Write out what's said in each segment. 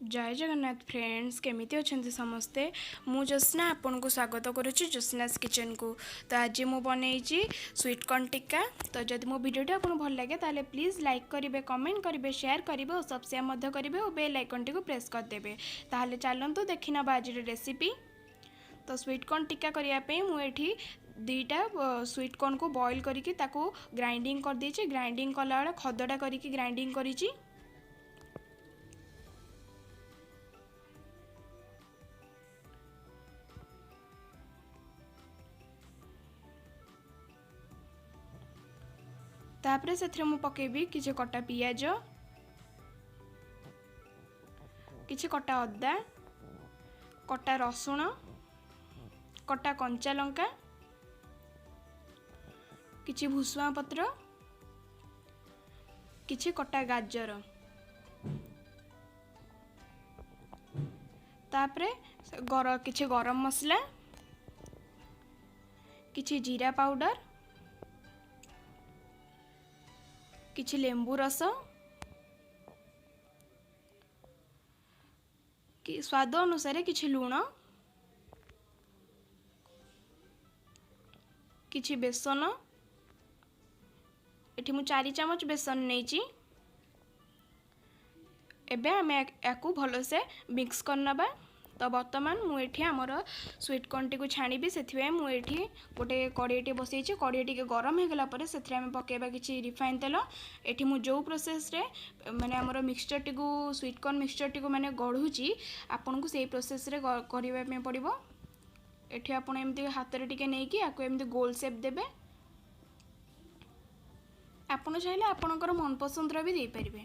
ଜୟ Jagannath friends, କେମିତି ଅଛନ୍ତି ସମସ୍ତେ? ମୁଁ ଜ୍ୟୋତ୍ସ୍ନା ଆପଣଙ୍କୁ ସ୍ୱାଗତ କରୁଛି ଜ୍ୟୋତ୍ସ୍ନାସ୍ କିଚେନ୍କୁ। ତ ଆଜି ମୁଁ ବନେଇଛି ସୁଇଟ୍ କର୍ନ ଟିକ୍କା। ତ ଯଦି ମୋ ଭିଡ଼ିଓଟି ଆପଣଙ୍କୁ ଭଲ ଲାଗେ, ତାହେଲେ ପ୍ଲିଜ୍ ଲାଇକ୍ କରିବେ, କମେଣ୍ଟ କରିବେ, ସେୟାର କରିବେ ଓ ସବସ୍କ୍ରାଇବ୍ ମଧ୍ୟ କରିବେ ଓ ବେଲ୍ ଆଇକନ୍ଟିକୁ ପ୍ରେସ୍ କରିଦେବେ। ତାହେଲେ ଚାଲନ୍ତୁ ଦେଖିନେବା ଆଜିର ରେସିପି। ତ ସୁଇଟ୍ କର୍ନ ଟିକ୍କା କରିବା ପାଇଁ ମୁଁ ଏଠି 2ଟା ସୁଇଟ୍ କର୍ନକୁ ବଏଲ୍ କରିକି ତାକୁ ଗ୍ରାଇଣ୍ଡିଙ୍ଗ କରିଦେଇଛି। ଗ୍ରାଇଣ୍ଡିଙ୍ଗ କଲାବେଳେ ଖଦଡ଼ା କରିକି ଗ୍ରାଇଣ୍ଡିଙ୍ଗ କରିଛି। ତାପରେ ସେଥିରେ ମୁଁ ପକାଇବି କିଛି କଟା ପିଆଜ, କିଛି କଟା ଅଦା, କଟା ରସୁଣ, କଟା କଞ୍ଚା ଲଙ୍କା, କିଛି ଭୁସୁଆ ପତ୍ର, କିଛି କଟା ଗାଜର। ତାପରେ କିଛି ଗରମ ମସଲା, କିଛି ଜିରା ପାଉଡ଼ର, କିଛି ଲେମ୍ବୁ ରସ, କି ସ୍ୱାଦ ଅନୁସାରେ କିଛି ଲୁଣ, କିଛି ବେସନ। ଏଠି ମୁଁ 4 ଚାମଚ ବେସନ ନେଇଛି। ଏବେ ଆମେ ୟାକୁ ଭଲସେ ମିକ୍ସ କରିନେବା। ତ ବର୍ତ୍ତମାନ ମୁଁ ଏଠି ଆମର ସୁଇଟ୍ କର୍ନଟିକୁ ଛାଣିବି। ସେଥିପାଇଁ ମୁଁ ଏଠି ଗୋଟେ କଡ଼େଇଟେ ବସେଇଛି। କଡ଼େଇ ଟିକେ ଗରମ ହେଇଗଲା ପରେ ସେଥିରେ ଆମେ ପକାଇବା କିଛି ରିଫାଇନ୍ ତେଲ। ଏଠି ମୁଁ ଯେଉଁ ପ୍ରୋସେସ୍ରେ ମାନେ ଆମର ମିକ୍ସଚର୍ଟିକୁ, ସୁଇଟ୍ କର୍ନ ମିକ୍ସଚର୍ଟିକୁ ମାନେ ଗଢ଼ୁଛି, ଆପଣଙ୍କୁ ସେଇ ପ୍ରୋସେସ୍ରେ କରିବା ପାଇଁ ପଡ଼ିବ। ଏଠି ଆପଣ ଏମିତି ହାତରେ ଟିକେ ନେଇକି ୟାକୁ ଏମିତି ଗୋଲ ସେପ୍ ଦେବେ। ଆପଣ ଚାହିଁଲେ ଆପଣଙ୍କର ମନପସନ୍ଦର ବି ଦେଇପାରିବେ।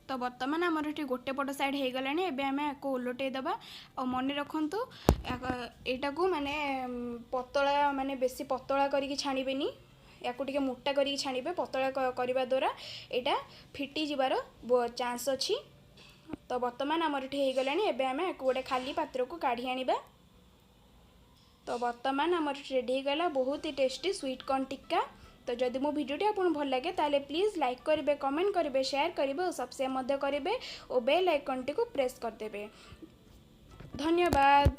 ତ ବର୍ତ୍ତମାନ ଆମର ଏଠି ଗୋଟେ ପଟ ସାଇଡ଼୍ ହେଇଗଲାଣି। ଏବେ ଆମେ ୟାକୁ ଓଲଟେଇ ଦେବା। ଆଉ ମନେ ରଖନ୍ତୁ, ଏଇଟାକୁ ମାନେ ପତଳା, ମାନେ ବେଶୀ ପତଳା କରିକି ଛାଣିବେନି, ୟାକୁ ଟିକେ ମୋଟା କରିକି ଛାଣିବେ। ପତଳା କରିବା ଦ୍ୱାରା ଏଇଟା ଫିଟିଯିବାର ଚାନ୍ସ ଅଛି। ତ ବର୍ତ୍ତମାନ ଆମର ଏଠି ହେଇଗଲାଣି। ଏବେ ଆମେ ୟାକୁ ଗୋଟେ ଖାଲି ପାତ୍ରକୁ କାଢ଼ି ଆଣିବା। ତ ବର୍ତ୍ତମାନ ଆମର ରେଡ଼ି ହେଇଗଲା ବହୁତ ହି ଟେଷ୍ଟି ସୁଇଟ୍ କର୍ନ ଟିକ୍କା। ତ ଯଦି ମୋ ଭିଡ଼ିଓଟି ଆପଣଙ୍କୁ ଭଲ ଲାଗେ, ତାହେଲେ ପ୍ଲିଜ୍ ଲାଇକ୍ କରିବେ, କମେଣ୍ଟ କରିବେ, ସେୟାର କରିବେ ଓ ସବସ୍କ୍ରାଇବ୍ ମଧ୍ୟ କରିବେ ଓ ବେଲ୍ ଆଇକନ୍ଟିକୁ ପ୍ରେସ୍ କରିଦେବେ। ଧନ୍ୟବାଦ।